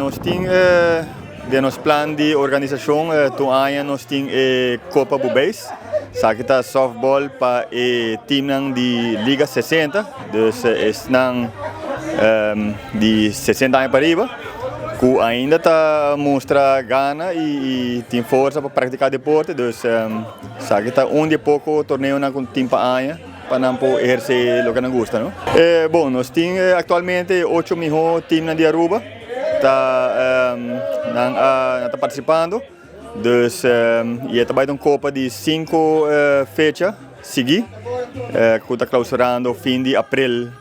Nos tin den nos plan di organisashon tur aña nos tin e Kopa Bubeis. Esaki ta softball pa e teamnan di Liga 60, dus esnan di 60 aña pariba ku ainda ta mustra gana i tin forsa pa praktiká deporte. Dus esaki ta un di e poko torneonan ku tin pa aña pa nan por ehersé loke nan gusta, no? Bon, nos tin aktualmente e ocho mihó teamnan di Aruba ta nan a ta partisipando. Dus i e ta bai ta un kopa di sinku fecha sigui ku ta klausurando fin di aprel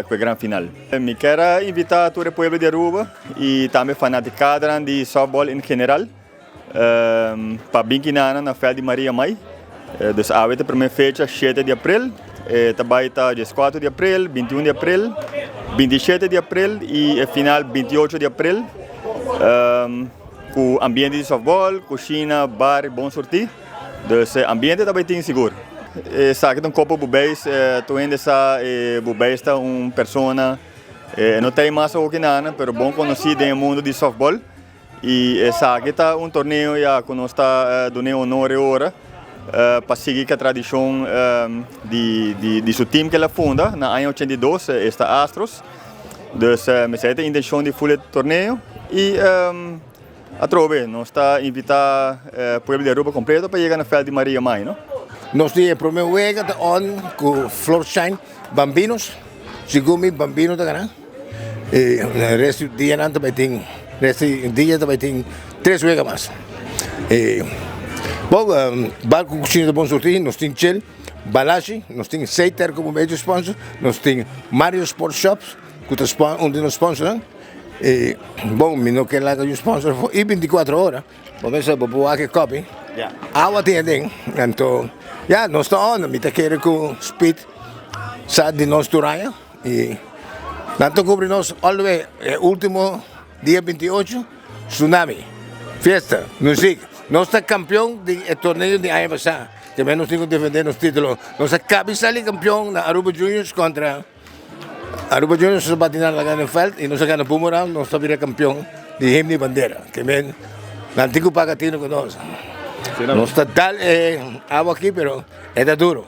ku e gran final. Mi kier a invita tur e pueblo di Aruba i tambe fanatikadanan di softball en general pa bin kinana na veld di Maria Mai. Dus awe ta e prome fecha shete di aprel, e ta bai ta dieskuater di aprel, bintiun di aprel, bintishete di aprel i e final bintiocho di aprel. Ku ambiente di softball, kushina, bar i bon surtí. Dus e ambiente ta bai tin sigur. Esaki ta un kopo Bubeis. Tur hende sa e Bubeis ta un persona, e no ta e mas okinana, pero bon konosí den e mundu di softball. I esaki ta un torneo ya ku nos ta dun'é honor e ora pa sigui ku e tradishon di su team ku el a funda na aña 82, esta Astros. Dus mester ta intencion di ful e torneo y atrobe nos ta invita pueblo di Aruba completo pa yega na veld di Maria Mai no. Nos tin e prome wega ta on cu Florsheim Bambinos, segun mi Bambino ta gana y resto di dianan ta bay tin resto di dia ta bay tin tres wega mas. Y bon Barco Cushina ta bon surti, nos tin Chel. Balashi, nos tin Seiter komo major sponsor, nos tin Mario Sport Shops ku ta un di nos sponsornan. I bon, mi no ke laga yu sponsor afó i bintikuatro ora, bo mester bo por wak e kòpi. Awa tin aden, anto ya nos ta on, mi ta kere ku Speed sa di nos tur aña i nan ta kubri nos all the way e ultimo dia 28. Tsunami, fiesta, muziek. Nos ta kampeon di e torneo di aña pasá. Tambe nos tin ku defendé nos título. Nos a kabi sali kampeon na Aruba Juniors kontra Aruba Juniors nos a bati nan laga den vèlt i nos a gana Boomerang, nos ta bira kampeon di Himno i Bandera. Ke men nan tin ku paga tino ku nos. Nos ta dal e awa aki pero e ta duro.